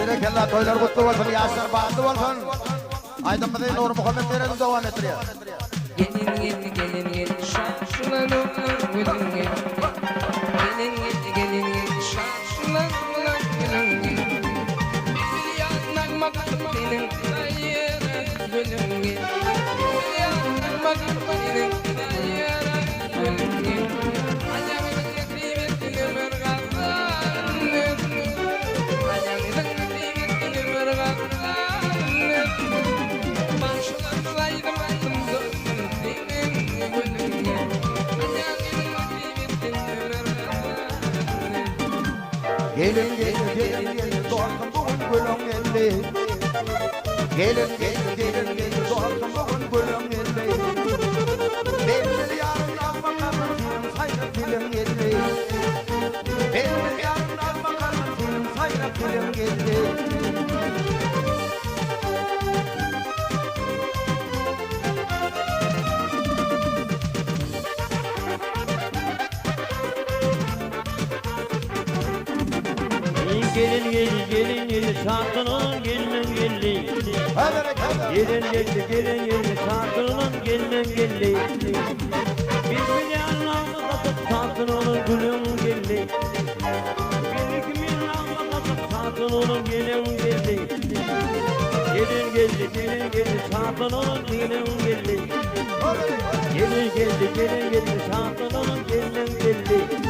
Berekella toýlar gutly bolsun ýaşlar bagtly bolsun. Aýdymymyzy Nurmuhammet Meredow dowam etdirýär. Gelin gel gelin gel şaşylan oglan gülüň gel Gelin gel gelin gel şaşylan oglan gülüň gel Bilbil nagma gatyp seniň saýra gülüň gel Bilbil nagma gatyp seniň saýra gülüň gel Aýagynyň nesip etsin ömür Gelin gelin gelin gelin dostum bu gün gülüň geldi. Gelin gelin gelin gelin dostum bu gün gülüň geldi. Ben bilýärin nagma gatyp seniň saýrap diliň geldi. Ben bilýärin nagma gatyp seniň saýrap diliň geldi. Gelin geldi, gelin geldi, şatlanan gelin geldi. Gelin geldi, gelin geldi, şatlanan gelin geldi. Bir yanlarına katıp şatlanan gülüm geldi. Bir iki yanlarına katıp şatlanan gelin geldi. Gelin geldi, gelin geldi, şatlanan gelin geldi. Gelin geldi, gelin geldi, şatlanan gelin geldi.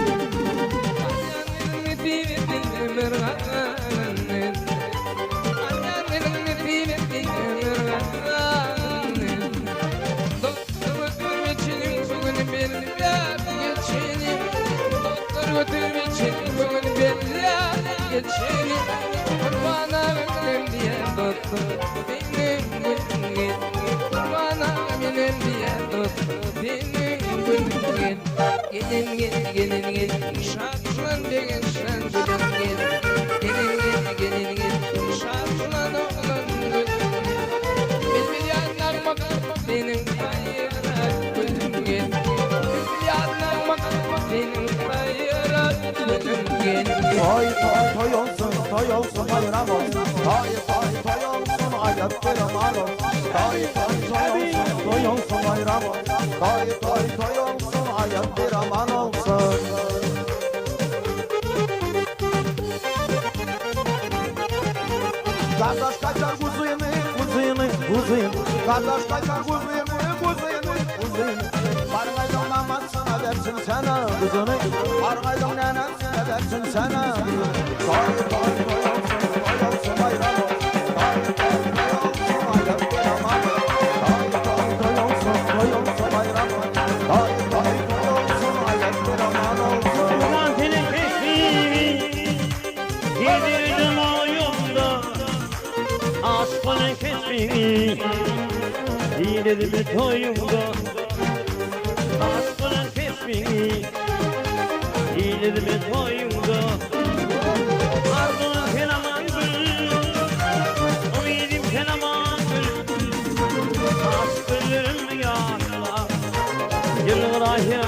Gelin gel gelin gel şarkılan degen şan gülüm gel Gelin gel gelin gel şarkılan oğlan gülüm Bilbil yanlarıma senin sayıra gülüm gel Bilbil yanlarıma senin sayıra gülüm gel Toy toy toy olsun, toy olsun bayram olsun. Toy toy toy olsun, ayat bir aman olsun. Toy toy toy olsun, toy olsun bayram olsun. Toy toy toy olsun, ayat bir aman olsun. Kardeş kaçar kuzuyunu, kuzuyunu, kuzuyunu. Kardeş kaçar kuzuyunu, kuzuyunu, kuzuyunu. Bargaydın mamasına versin sana kuzunu. Bargaydın nenesine versin sana kuzunu. Toy toy toy olsun, toy olsun bayram olsun. Toy toy toy olsun, ayat bir aman olsun. Toy toy toy olsun, toy olsun bayram olsun. Toy toy toy olsun, ayat bir aman olsun. Ulan senin pesmini yedirdim oyunda. Aşkının kesmini yedirdim toyumda. Aşkının kesmini yedirdim toyumda. Arzunun sen aman gül, ümidim sen aman gül. Aşk gülüm yârla, yılgıra.